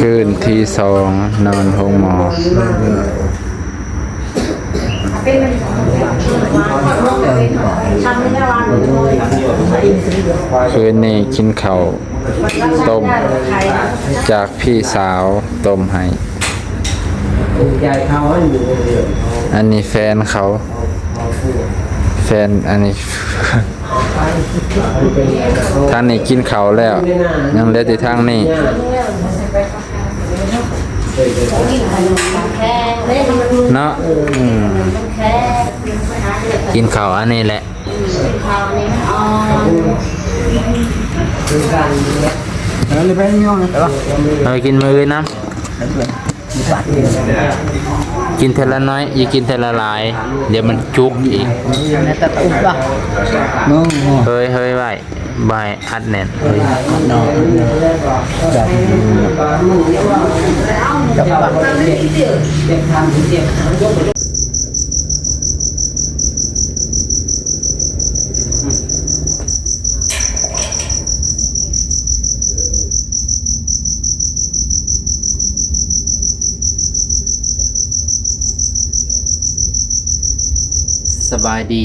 ຄືນທີສອງນອນໂຮງໝໍ. ຄືນນີ້ກິນເຂົ້າຕົ້ມຈາກພີ່ສາວຕົ້ມໃຫ້. ອັນນີ້ແຟນເຂົາ ແຟນ ອັນນີ້ ທາງນີ້ກິນເຂົ້າແລ້ວ ຍັງເຫຼືອແຕ່ທາງນີ້ເນາະ. ອືມ ກິນເຂົ້າອັນນີ້ແຫຼະ. ເອີ ກິນມື້ອື່ນນຳ. ກິນເທື່ອລະໜ້ອຍ ຢ່າກິນເທື່ອລະຫຼາຍ ດຽວມັນຈຸກອີກ. ເຮີ້ຍ ເຮີ້ຍ ໄວ້ ບໍ່ໃຫ້ອັດແໜ້ນ. ສະບາຍດີ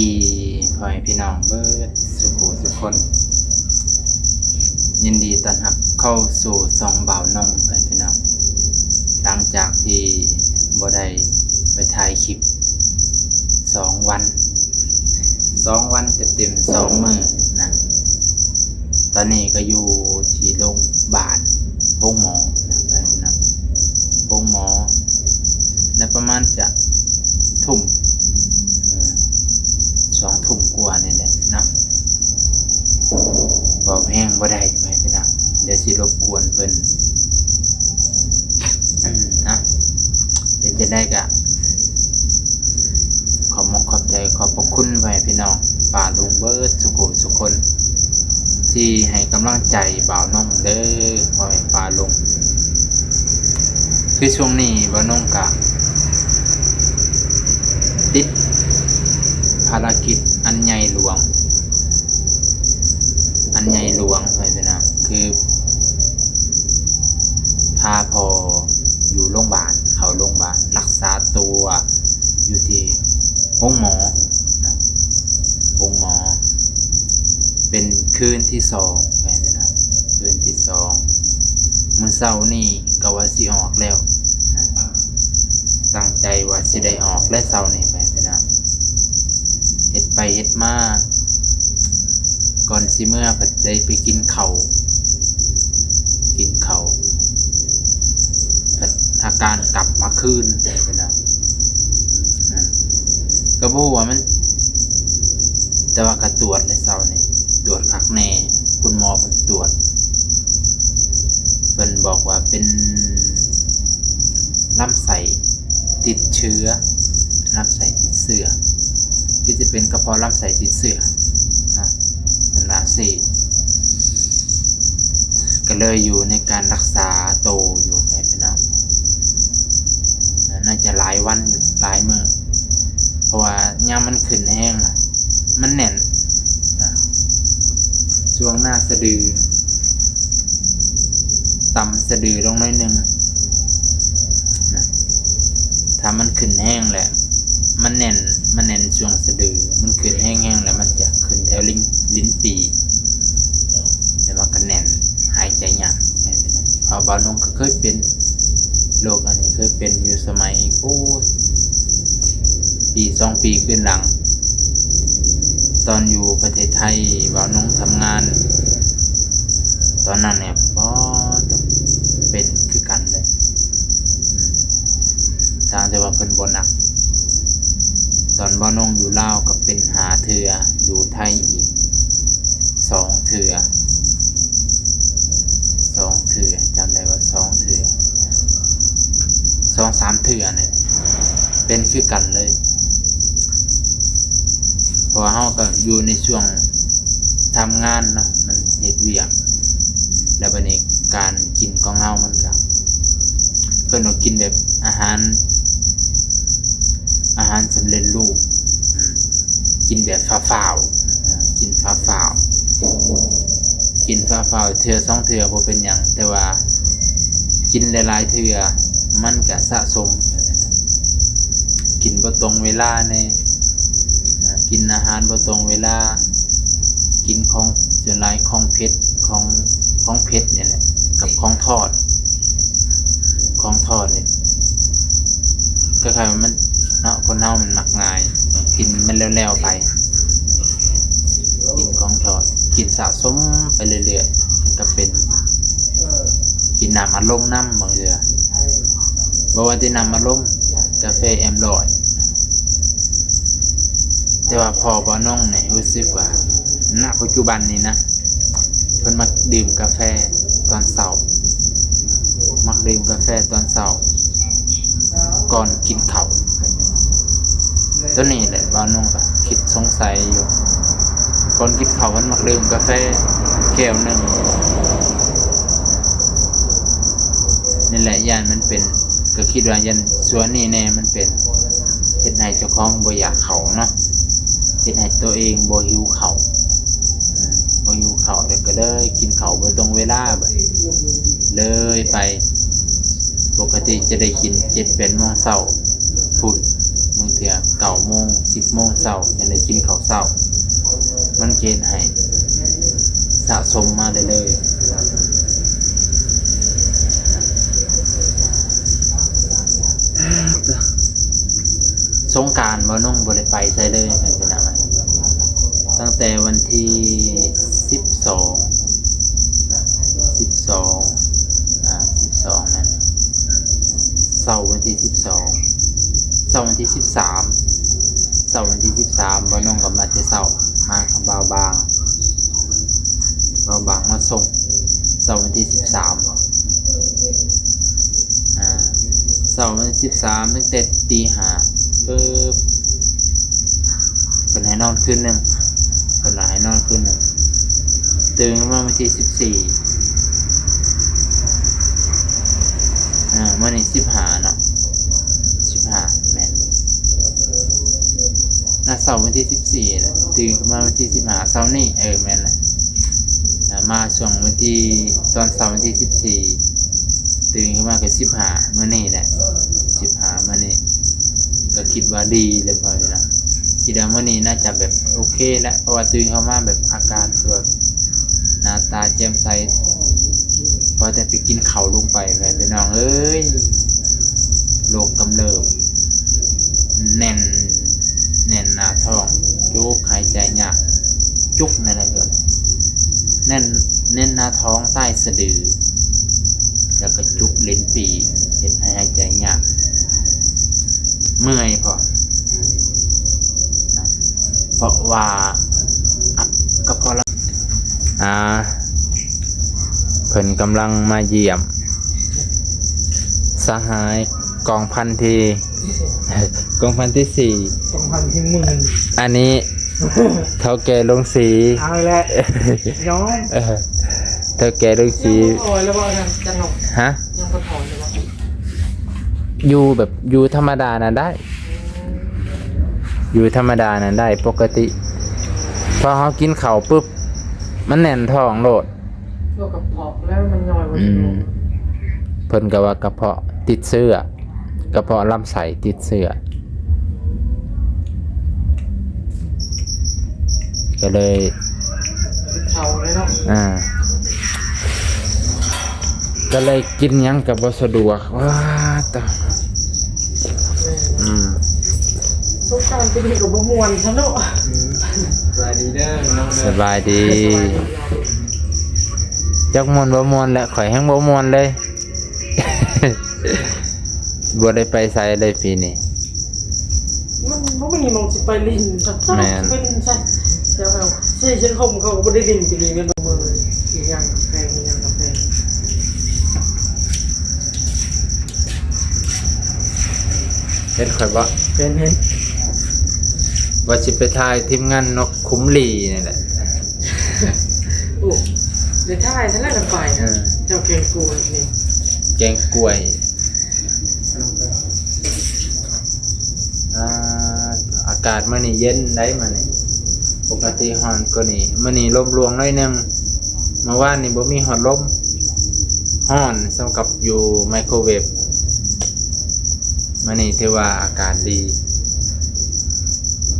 ພໍ່ແມ່ພີ່ນ້ອງເບິດສູ່ຜູ້ສູ່ຄົນ, ຍິນດີຕ້ອນຮັບເຂົ້າສູ່ຊ່ອງບ່າວນົງ ພໍ່ແມ່ພີ່ນ້ອງ. ຫຼັງຈາກທີ່ບໍ່ໄດ້ໄປຖ່າຍຄລິບສອງວັນ ສອງວັນເຕັມໆ ສອງມື້ນະ. ຕອນນີ້ກໍຢູ່ທີ່ໂຮງບານ ໂຮງໝໍນະ ໂຮງໝໍ ນະ ປະມານຈະທຸ່ມ ເອີ ສອງທຸ່ມກວ່ານີ້ແຫຼະເນາະ. ເວົ້າແຮງບໍ່ໄດ້ ໄປ ໄປນຳ ດຽວຊິລົບກວນເພິ່ນ. ອືມ ອ່ະ ເປັນຈັ່ງໃດກະ ຂອບມຸກຂອບໃຈ ຂອບພະຄຸນພໍ່ແມ່ພີ່ນ້ອງປ້າລຸງເບິດສູ່ຜູ້ສູ່ຄົນ ທີ່ໃຫ້ກຳລັງໃຈບ່າວນົງເດີ ພໍ່ແມ່ປ້າລຸງ. ຄືຊ່ວງນີ້ບ່າວນົງກະຕິດພາລະກິດອັນໃຫຍ່ຫຼວງ ອັນໃຫຍ່ຫຼວງ ພໍ່ແມ່ພີ່ນ້ອງ ຄືພາພໍ່ຢູ່ໂຮງບານ ເຂົ້າໂຮງບານ ລັກສາຕົວຢູ່ທີ່ໂຮງໝໍນະ ໂຮງໝໍ ເປັນຄືນທີສອງ ແມ່ນແລ້ວນະ ຄືນທີສອງ. ມື້ເຊົ້ານີ້ກໍວ່າຊິອອກແລ້ວນະ ຕັ້ງໃຈວ່າຊິໄດ້ອອກແລ້ວເຊົ້ານີ້ ແມ່ນແລ້ວນະ. ເຮັດໄປເຮັດມາ ກ່ອນຊິເມືອພັດໄດ້ໄປກິນເຂົ້າ ກິນເຂົ້າ ພັດອາການກັບມາຄືນ ເປັນນະ ອາ ກໍບໍ່ຮູ້ວ່າມັນ ແຕ່ວ່າກໍຕວດໃນເຊົ້ານີ້ ຕວດຄັກແນ່ ຄຸນໝໍເພິ່ນຕວດ ເພິ່ນບອກວ່າເປັນລຳໄສ້ຕິດເຊື້ອ ລຳໄສ້ຕິດເຊື້ອ ຄືຈະເປັນກະເພາະລຳໄສ້ຕິດເຊື້ອນະ ເພິ່ນວ່າຊີ້. ກໍເລີຍຢູ່ໃນການລັກສາໂຕຢູ່ ແມ່ນພີ່ນ້ອງ ໜ້າຈະຫຼາຍວັນຢູ່ ຫຼາຍມື້ ເພາະວ່າຍາມມັນຂຶ້ນແຮງນະ ມັນແໜ້ນນະ ຊ່ວງໜ້າສະດື ຕ່ຳສະດືລົງໜ້ອຍໜຶ່ງນະ. ຖ້າມັນຂຶ້ນແຮງແຫຼະ ມັນແໜ້ນ ມັນແໜ້ນຊ່ວງສະດື ມັນຂຶ້ນແຮງໆ ແລ້ວມັນຈະຂຶ້ນແຖວລິ້ນ ລິ້ນປີ ແລ້ວມັນກໍແໜ້ນ ຫາຍໃຈຍາກ ແມ່ນບໍ່? ເພາະບ່າວນົງກໍເຄີຍເປັນ ໂລກອັນນີ້ເຄີຍເປັນຢູ່ສະໄໝ ໂອ້ຍ ປີສອງປີຄືນຫຼັງ ຕອນຢູ່ປະເທດໄທ ບ່າວນົງທຳງານ ຕອນນັ້ນແຫຼະ ປາດໂທ້ ເປັນຄືກັນເລີຍ ອືມ ຕ່າງແຕ່ວ່າເພິ່ນບໍ່ໜັກ. ຕອນບ່າວນົງຢູ່ລາວກໍເປັນຫ້າເທື່ອ ຢູ່ໄທອີກສອງເທື່ອ ສອງເທື່ອ ຈຳໄດ້ວ່າສອງເທື່ອ ສອງສາມເທື່ອນີ້ ເປັນຄືກັນເລີຍ ເພາະວ່າເຮົາກໍຢູ່ໃນຊ່ວງທຳງານເນາະ ມັນເຮັດວຽກ ແລ້ວບັດນີ້ການກິນຂອງເຮົາມັນກໍ ເພິ່ນວ່າກິນແບບອາຫານ ອາຫານສຳເລັດຮູບ ອືມ ກິນແບບຟ້າວໆ ເອີ ກິນຟ້າວໆ ກິນຟ້າວໆ ເທື່ອສອງເທື່ອບໍ່ເປັນຫຍັງ ແຕ່ວ່າເພ ກິນຫຼາຍໆເທື່ອ ມັນກະສະສົມ. ກິນບໍ່ຕົງເວລາແດ່ ອາ ກິນອາຫານບໍ່ຕົງເວລາ ກິນຂອງ ສ່ວນຫຼາຍຂອງເຜັດ ຂອງ ຂອງເຜັດນີ້ແຫຼະ ກັບຂອງທອດ. ຂອງທອດນີ້ ຄ້າຍໆວ່າມັນເນາະ ຄົນເຮົາມັນມັກງ່າຍ ກິນມັນແລ້ວໆໄປ. ກິນຂອງທອດ ກິນສະສົມໄປເລື້ອຍໆ ມັນກະເປັນ. ກິນນ້ຳອັດລົມນຳບາງເທື່ອ ບໍ່ວ່າແຕ່ນ້ຳອັດລົມ ກາແຟເອັມຮ້ອຍ. ແຕ່ວ່າພໍ່ບ່າວນົງນີ້ຮູ້ສຶກວ່າ ນະ ປັດຈຸບັນນີ້ນະ ເພິ່ນມັກດື່ມກາແຟຕອນເຊົ້າ ມັກດື່ມກາແຟຕອນເຊົ້າ ກ່ອນກິນເຂົ້າ. ໂຕນີ້ແຫຼະ ບ່າວນົງກະຄິດສົງໄສຢູ່ ກ່ອນກິນເຂົ້າເພິ່ນມັກດື່ມກາແຟແກ້ວໜຶ່ງ. ນີ້ແຫຼະ ຢ້ານມັນເປັນ ກະຄິດວ່າຢ້ານສ່ວນນີ້ແດ່ ມັນເປັນ ເຮັດໃຫ້ເຈົ້າຂອງບໍ່ຢາກເຂົ້າເນາະ ເຮັດໃຫ້ໂຕເອງບໍ່ຫິວເຂົ້າ ອາ ບໍ່ຫິວເຂົ້າ ແລ້ວກະເລີຍກິນເຂົ້າບໍ່ຕົງເວລາ ບາດເລີຍໄປ. ປົກກະຕິຈະໄດ້ກິນເຈັດແປດໂມງເຊົ້າພຸ້ນ ບາງເທື່ອເກົ້າໂມງ ສິບໂມງເຊົ້າ ຈັ່ງໄດ້ກິນເຂົ້າເຊົ້າ ມັນເຮັດໃຫ້ສະສົມມາເລື້ອຍໆ. ສົງການບ່າວນົງບໍ່ໄດ້ໄປໃສເລີຍ ພີ່ນ້ອງ ຕັ້ງແຕ່ວັນທີສິບສອງ ສິບສອງ ອາ ສິບສອງນັ້ນ ເຊົ້າວັນທີສິບສອງ ເຊົ້າວັນທີສິບສາມ ເຊົ້າວັນທີສິບສາມ ບ່າວນົງກະມາແຕ່ເຊົ້າ ມາກັບບ່າວບາງ ບ່າວບາງມາສົ່ງ ເຊົ້າວັນທີສິບສາມ ອາ ເຊົ້າວັນທີສິບສາມ ຕັ້ງແຕ່ຕີຫ້າ ປຶບ ເພິ່ນໃຫ້ນອນຄືນໜຶ່ງ ເພິ່ນວ່າໃຫ້ນອນຄືນໜຶ່ງ ຕື່ນມາວັນທີສິບສີ່ ອາ ມື້ນີ້ສິບຫ້າເນາະ ສິບຫ້າ ແມ່ນ ນະ ເຊົ້າວັນທີສິບສີ່ແຫຼະ ຕື່ນຂຶ້ນມາວັນທີສິບຫ້າ ເຊົ້ານີ້ ເອີ ແມ່ນແຫຼະ ອາ ມາຊ່ວງວັນທີ ຕອນເຊົ້າວັນທີສິບສີ່ ຕື່ນຂຶ້ນມາກະສິບຫ້າ ມື້ນີ້ແຫຼະ ສິບຫ້າ ມື້ນີ້ ກະຄິດວ່າດີແລ້ວ ພໍ່ແມ່ພີ່ນ້ອງ ຄິດວ່າມື້ນີ້ໜ້າຈະແບບໂອເຄແລ້ວ ເພາະວ່າຕື່ນເຂົ້າມາແບບອາກາດຄືແບບໜ້າຕາແຈ່ມໃສ ພໍແຕ່ໄປກິນເຂົ້າລົງໄປ ພໍ່ແມ່ພີ່ນ້ອງເອີຍ ໂລກກຳເລີບ ແໜ້ນ ແໜ້ນໜ້າທ້ອງ ຈຸກ ຫາຍໃຈຍາກ ຈຸກນັ້ນແຫຼະ ແໜ້ນ ແໜ້ນໜ້າທ້ອງ ໃຕ້ສະດື ແລ້ວກະຈຸກເຫຼັ້ນປີ ເຮັດໃຫ້ຫາຍໃຈຍາກ ເມື່ອຍພ້ອມ ເພາະວ່າ ອາ ກະເພາະລະ ອາ ເພິ່ນກຳລັງມາຢ້ຽມສະຫາຍກອງພັນທີ ກອງພັນທີສີ່ ກອງພັນທີໝື່ນ ອັນນີ້ເຖົ້າແກ່ລົງສີ ເອົາແຫຼະ ຍອມ ເອີ ເຖົ້າແກ່ລົງສີ ຍັງບໍ່ຖອນເລີຍບໍ່ ຈັນເຮົາ ຮະ ຍັງບໍ່ຖອນເລີຍບໍ່ ຢູ່ແບບ ຢູ່ທຳມະດານະໄດ້ ຢູ່ທຳມະດານັ້ນໄດ້ປົກກະຕິ ພໍເຮົາກິນເຂົ້າປຶບ ມັນແໜ້ນທ້ອງໂລດ ພວກກະເພາະແລ້ວມັນຍ່ອຍບໍ່ສະດວກ ອືມ ເພິ່ນກະວ່າກະເພາະຕິດເຊື້ອ ກະເພາະລຳໄສ້ຕິດເຊື້ອ ກະເລີຍ ເຖົ້າແລ້ວເນາະ ອາ ກະເລີຍກິນຫຍັງກະບໍ່ສະດວກ ວ້າ ຕາຍ ອືມ ສົງການປີນີ້ກະບໍ່ມ່ວນຊະເນາະ ອືມ ສະບາຍດີເດີນ້ອງເດີ ສະບາຍດີ ຈັກມ່ວນບໍ່ມ່ວນແຫຼະ ຂ້ອຍແຮ່ງບໍ່ມ່ວນເລີຍ ບໍ່ໄດ້ໄປໃສເລີຍປີນີ້ ມັນບໍ່ມີໝ່ອງຊິໄປຫຼິ້ນ ແມ່ນ ໄປຫຼິ້ນໃສ ແຕ່ວ່າເຊເຊຄົມເຂົາກະບໍ່ໄດ້ຫຼິ້ນປີນີ້ແມ່ນບໍ່ ມື້ນີ້ ຊິຍ່າງກາແຟ ຊິຍ່າງກາແຟ ເຫັນຂ້ອຍບໍ່ ເຫັນ ເຫັນ ວ່າຊິໄປຖ່າຍທີມງານນົກຂຸມຫຼີ່ນີ້ແຫຼະ ໂອ້ ໄດ້ຖ່າຍຊັ້ນແຫຼະໄປ ເອີ ເຈົ້າແກງກ້ວຍນີ້ ແກງກ້ວຍ ອາ ອາກາດມື້ນີ້ເຢັນໄດ໋ມື້ນີ້ ປົກກະຕິຮ້ອນກວ່ານີ້ ມື້ນີ້ລົມຫຼວງໜ້ອຍໜຶ່ງ ເມື່ອວານນີ້ບໍ່ມີຮອດລົມ ຮ້ອນສ່ຳກັບຢູ່ໄມໂຄຣເວບ. ມື້ນີ້ຖືວ່າອາກາດດີ.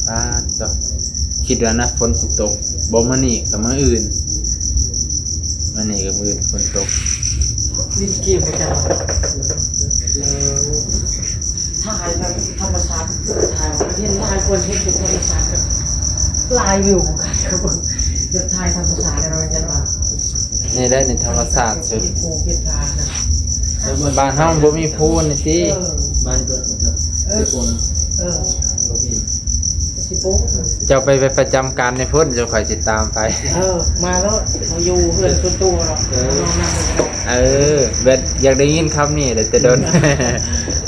ປາດໂທ້ ຄິດວ່ານະຝົນຊິຕົກ. ບໍ່ ມື້ນີ້ກັບມື້ອື່ນ, ມື້ນີ້ກັບມື້ອື່ນຝົນຕົກ. ຫຼິ້ນເກມປະຈຳ. ເອີ ຖ່າຍແບບທຳມະຊາດ ຖ່າຍ ເຫັນຫຼາຍຄົນເຮັດເປັນທຳມະຊາດ ຫຼາຍວິວ ເບິ່ງ ແບບຖ່າຍທຳມະຊາດ ແລ້ວມັນຈະວ່າ ນີ້ໄດ້ ນີ້ທຳມະຊາດສຸດ. ເກັບພູເກັບຜານະ. ບ້ານເຮົາບໍ່ມີພູນີ້ຕິ? ເອີ ບ້ານເກີດເຈົ້າ ເອີ ເອີ ຊິໂປງ ເຈົ້າໄປ ໄປປະຈຳການໃນພຸ້ນ ເຈົ້າ ຂ້ອຍຊິຕາມໄປ. ເອີ ມາໂລດ ເຮົາຢູ່ເຮືອນສ່ວນຕົວເນາະ. ເອີ ເຮົານຳໄປເນາະ. ເອີ ແບບຢາກໄດ້ຍິນຄຳນີ້ແຫຼະແຕ່ດົນ.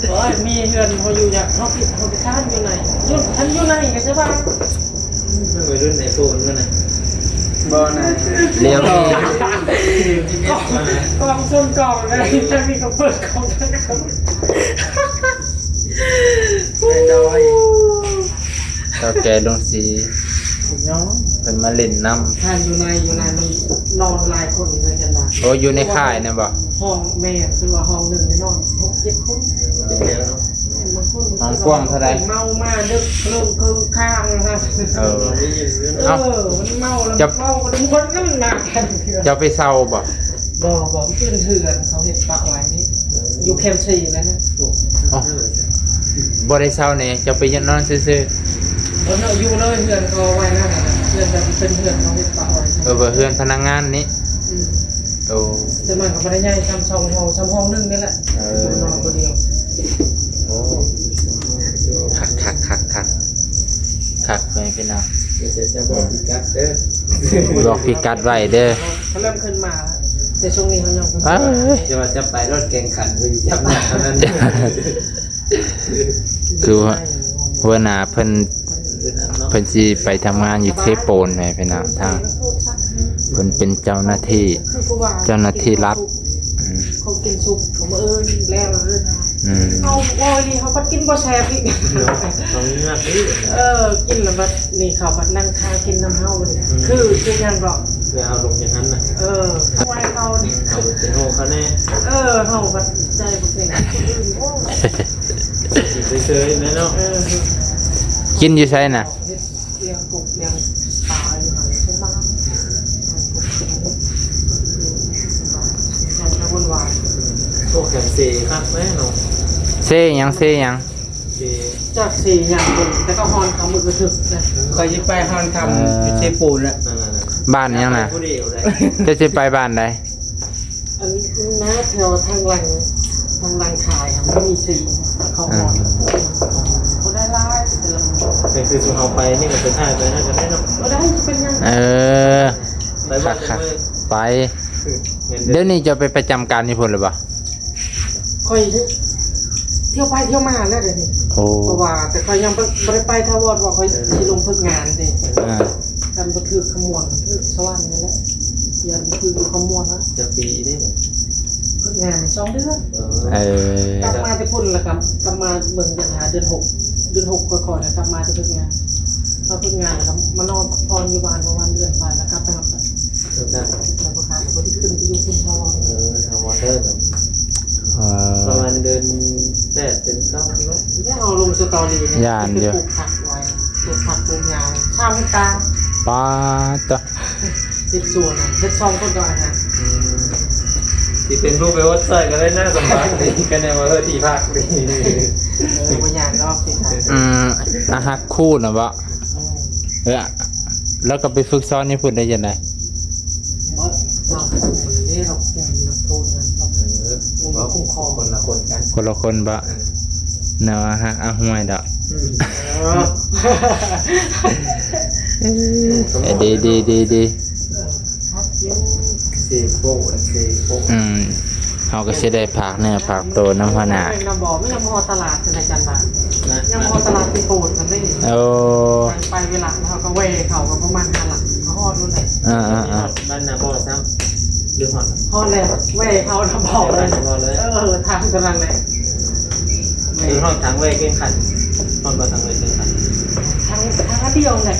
ໂອ້ຍ ມີເຮືອນເຮົາຢູ່ ຢາກ ເຮົາ ເຮົາໄປຄ້ານຢູ່ໃນ ຢູ່ ຄັນຢູ່ໃນກໍຈະວ່າ ມັນໄວລຸ້ນໄອໂຟນມັນນະ ບໍ່ນະ ລຽວ ກອງຊົນກອງນະ ມີແຕ່ມີກະເປີດກອງ ແມ່ນດອຍ ເຖົ້າແກ່ລົງສີ ຍອມ ເພິ່ນມາຫຼິ້ນນຳ. ຖ້າຢູ່ໃນ ຢູ່ໃນມັນນອນຫຼາຍຄົນເລີຍ ເຫັນບໍ່? ໂອ້ ຢູ່ໃນຄ້າຍນະບໍ່? ຫ້ອງ ແມ່ນ ຄືວ່າຫ້ອງໜຶ່ງນີ້ນອນຫົກເຈັດຄົນ ເປັນແຖວເນາະ. ແມ່ນ ບາງຄົນ ຫ້ອງກວ້າງເທົ່າໃດ? ເມົາມາດຶກເຄິ່ງເຄິ່ງຄ້າງນະ. ເອີ ເອີ ເອົ້າ ມັນເມົາແລ້ວ ເຈົ້າ ເວົ້າກັນໝົດນັ້ນນະ. ເຈົ້າໄປເຊົ່າບໍ່? ບໍ່ ບໍ່ ເປັນເຮືອນເຂົາເຮັດປະໄວ້ນີ້ ຢູ່ແຄມຊີນະ. ອໍ ບໍ່ໄດ້ເຊົ່ານີ້ ເຈົ້າໄປນອນຊື່ໆ? ບໍ່ເນາະ ຢູ່ເລີຍ ເຮືອນເຂົາໄວ້ນັ້ນນະ ເຮືອນແບບເປັນເຮືອນເຂົາເຮັດປະໄວ້. ເອີ ວ່າເຮືອນພະນັກງານນີ້. ອືມ ໂອ້ ແຕ່ມັນກໍບໍ່ໄດ້ໃຫຍ່ສ່ຳສອງຫ້ອງ ສ່ຳຫ້ອງໜຶ່ງນີ້ແຫຼະ. ເອີ ນອນຜູ້ດຽວ. ໂອ້ ຄັກໆໆໆ ຄັກ ພໍ່ແມ່ພີ່ນ້ອງ. ເຈົ້າ ເຈົ້າບອກພິກັດເດີ ບອກພິກັດໄວ້ເດີ. ເຂົາເລີ່ມຂຶ້ນມາ ແຕ່ຊ່ວງນີ້ເຂົາຍັງ ເອີຍ ຢ່າວ່າຈະໄປລົດແຂ່ງຂັນ ເພິ່ນຈັບໜ້າເທົ່ານັ້ນ. ຄືວ່າຫົວໜ້າເພິ່ນ ເພິ່ນຊິໄປທຳງານຢູ່ເຊໂປນ ແມ່ພີ່ນ້ອງ ທາງ ເພິ່ນເປັນເຈົ້າໜ້າທີ່ ເຈົ້າໜ້າທີ່ລັດ. ອືມ ເຂົາກິນຊຸບ ເຂົາມາເອີ້ນແລ້ວເລີຍນະ. ອືມ ເຮົາເວົ້າອີ່ຫຼີ ເຮົາພັດກິນບໍ່ແຊບອີກເນາະ. ເຮົາເງືອກອີກ ເອີ ກິນແລ້ວບັດນີ້ເຂົາພັດນັ່ງຖ້າກິນນຳເຮົານີ້. ອືມ ຄື ຄືຫຍັງເກາະ ເພື່ອເຮົາລົງຢ່າງນັ້ນນະ. ເອີ ເອົາໄວ້ເຂົານີ້ ເຮົາເປັນໂຮກເຂົາແດ່. ເອີ ເຮົາບັດໃຈບໍ່ເກັ່ງຄົນອື່ນ ໂອ້ຍ ກິນເຊີຍໆແຫຼະເນາະ. ເອີ ກິນຢູ່ໃສນະ? ເຮັດລ້ຽງກົບລ້ຽງປາຢູ່ຫັ້ນ ເປັນບ້ານ ມັນຈະວຸ່ນວາຍ. ໂອ້ ແຄມເຊຄັກແຫຼະເນາະ. ເຊຫຍັງ ເຊຫຍັງ? ເຊ ຈັກເຊຫຍັງເບິ່ງ ແຕ່ກໍຮ້ອນຄຳມື້ກະຖືກນະ. ເອີ ຂ້ອຍຊິໄປຮ້ອນຄຳ ເອີ ຢູ່ເຊໂປນແຫຼະ. ນັ້ນໆໆ ບ້ານຫຍັງນະ? ໄປຜູ້ດຽວໄດ້. ເຈົ້າຊິໄປບ້ານໃດ? ອັນນາແຖວທາງຫຼັງ ທາງຫຼັງຂາຍຫັ້ນ ມັນມີສີ່ເຂົາ ເອີ ຮອດ ບໍ່ໄດ້ຫຼາຍ ແຕ່ລະມື້. ແຕ່ຄືຊຸມເຮົາໄປນີ້ກໍໄປຖ່າຍໄປນັ້ນກໍໄດ້ເນາະ. ບໍ່ໄດ້ ເປັນຫຍັງ. ເອີ ໄປບໍ່ ຄັກໆ ໄປ. ດຽວນີ້ເຈົ້າໄປປະຈຳການຢູ່ພຸ້ນແລ້ວບໍ່? ຂ້ອຍ ທ່ຽວໄປທ່ຽວມາແລ້ວດຽວນີ້. ໂອ້ ເພາະວ່າ ແຕ່ຂ້ອຍຍັງບໍ່ ບໍ່ໄດ້ໄປຖາວອນ ເພາະຂ້ອຍຊິລົງຝຶກງານເດ້. ເອີ ຄັນບໍ່ຖືກຂະມວນ ຖືກສະຫວັນນີ້ແຫຼະ. ຢ້ານຖືກຂະມວນນະ. ຈັກປີເດ້? ຝຶກງານສອງເດືອນ. ເອີ ເອີ ກັບມາແຕ່ພຸ້ນ ແລ້ວກໍກັບມາເບິ່ງຈັກຫາເດືອນຫົກ ເດືອນຫົກ ຂ້ອຍກໍກັບມາແຕ່ຝຶກງານ. ມາຝຶກງານ ແລ້ວກໍມານອນພັກຜ່ອນຢູ່ບ້ານປະມານເດືອນປາຍ ແລ້ວກັບໄປຮັບ ເອີ ແລ້ວກໍຂ້າກໍບໍ່ໄດ້ຂຶ້ນໄປຢູ່ພຸ້ນເທົ່າ. ເອີ ເທົ່າວ່າເດີ ເອີ ປະມານເດືອນແປດເດືອນເກົ້າເນາະ. ແລ້ວເຮົາລົງສະຕໍຣີນີ້ ຢ້ານຢູ່ ປູກຜັກໄວ້ ປູກຜັກປູກຫຍ້າ ສາມເຮັກຕາ. ປາດໂທ້ ເຮັດສວນ ເຮັດສອງຄົນກໍອັນນັ້ນ. ອືມ ຊິເປັນຜູ້ໄປອົດຊ່ອຍກໍໄດ້ນະ ສະບາຍດີ ກໍແນວວ່າເອີ ທີ່ພັກດີ. ເອີ ບໍ່ຍາກດອກທີ່ພັກ. ອືມ ອາ ຮັກຄູນະບໍ່? ອືມ ເອີ ແລ້ວກໍໄປຝຶກສອນຢູ່ພຸ້ນໄດ້ຈັ່ງໃດ? ບໍ່ ເຮົາຄຸມເດ້ ເຮົາຄຸມນັກໂທດນັ້ນ. ເອີ ເຮົາຄຸມຂອງ ຄົນລະຄົນກັນ ຄົນລະຄົນບໍ່? ເອີ ແນວວ່າຮັກອາຮວຍດອກ. ອືມ ເອີ ເອີ ດີໆໆໆ. ເອີ ເຊໂປ້ ເຊໂປ້ ອືມ ເຮົາກໍຊິໄດ້ຝາກເນື້ອຝາກໂຕນຳຫົວໜ້າ. ຍັງບໍ່ ຍັງບໍ່ຮອດຕະຫຼາດ ຈັງໃດຈັນບາດ ຍັງບໍ່ຮອດຕະຫຼາດທີ່ໂປນກັນເດ້. ໂອ້ ໄປເວລາເຮົາກໍແວ່ເຂົາກໍປະມານຫ້າຫຼັກ ກໍຮອດໂລດແຫຼະ. ອ່າໆໆ ບ້ານນາບໍ່ຊ້ຳ ຫຼືຮອດ ຮອດແລ້ວ ແວ່ເຂົານະບໍ່ເລີຍ. ເອີ ທາງຕົວນັ້ນແຫຼະ. ຄືຮອດທາງແວ່ແຂ່ງຂັນ ຮອດບໍ່ທາງແວ່ແຂ່ງຂັນ? ທາງ ທາງດຽວແຫຼະ.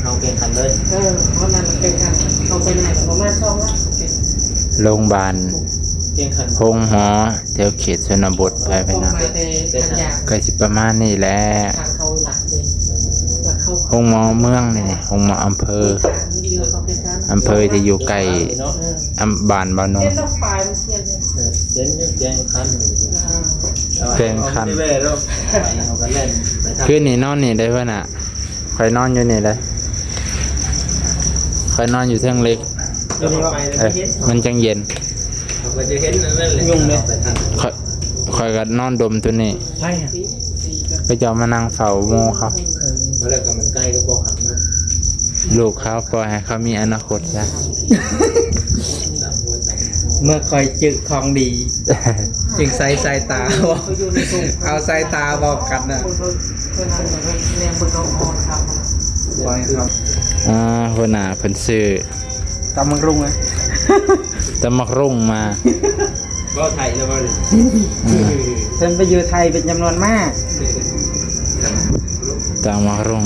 ເອີ ເຮົາແຂ່ງຂັນເລີຍ. ເອີ ຮອດນັ້ນແຂ່ງຂັນ ເຂົ້າໄປໃນປະມານສອງຫຼັກ. ໂລງບານ ໂຮງໝໍແຖວເຂດຊົນນະບົດໄປ ພີ່ນ້ອງ ກໍຊິປະມານນີ້ແຫຼະ. ໂຮງໝໍເມືອງນີ້ ໂຮງໝໍອຳເພີ ອຳເພີທີ່ຢູ່ໃກ້ ອຳ ບ້ານບ່າວໜຸ່ມ ແຂວງຄັນ. ຄືນນີ້ນອນນີ້ໄດ້ ຫົວໜ້າ. ຂ້ອຍນອນຢູ່ນີ້ເດ້ ຂ້ອຍນອນຢູ່ເທິງເຫຼັກ ເອີ ມັນຈັ່ງເຢັນ. ຍຸງເດ້ ຂ້ອຍ ຂ້ອຍກໍນອນດົມຕົວນີ້. ໃຜ ເຂົາເຈົ້າມານັ່ງເຝົ້າໝູ່ເຂົາ. ເອີ ລູກເຂົາ ປ່ອຍໃຫ້ເຂົາມີອະນາຄົດຊະ. ເມື່ອຂ້ອຍຈື່ຂອງດີ ຈຶ່ງໃສ່ສາຍຕາ ເອົາສາຍຕາບອກກັນນະ. ອ່າ ຫົວໜ້າເພິ່ນຊື້ຕຳບັກຫຸ່ງ ຕຳບັກຫຸ່ງມາ. ເວົ້າໄທແລ້ວບໍ່ນີ້? ເພິ່ນໄປຢູ່ໄທເປັນຈຳນວນມາກ. ຕຳບັກຫຸ່ງ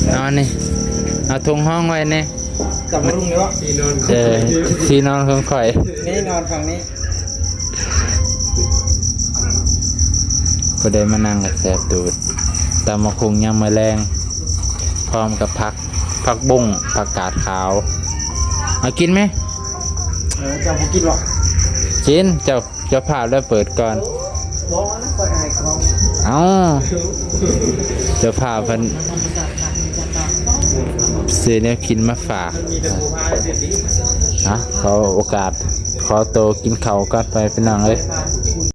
ເອົານີ້ ເອົາຖົງຮອງໄວ້ແດ່. ຕຳບັກຫຸ່ງເນາະ ທີ່ນອນ ເອີ ທີ່ນອນຂອງຂ້ອຍ ນີ້ນອນຝັ່ງນີ້. ຜູ້ໃດມານັ່ງກໍແຊບຕູດ. ຕຳບັກຫຸ່ງຍາມມື້ແລງ ພ້ອມກັບຜັກ ຜັກບຸ້ງ ຜັກກາດຂາວ. ເອົາກິນໄໝ? ເອີ ເຈົ້າບໍ່ກິນບໍ່? ກິນ ເຈົ້າ ເຈົ້າພາບແລ້ວເປີດກ່ອນ. ບໍ່ນະ ຂ້ອຍອາຍກ້ອງ. ເອົ້າ ເຈົ້າພາບເພິ່ນຊື້ແນວກິນມາຝາກ. ນະ ຂໍໂອກາດ ຂໍໂຕກິນເຂົ້າກ່ອນໄປ ພີ່ນ້ອງເອີຍ.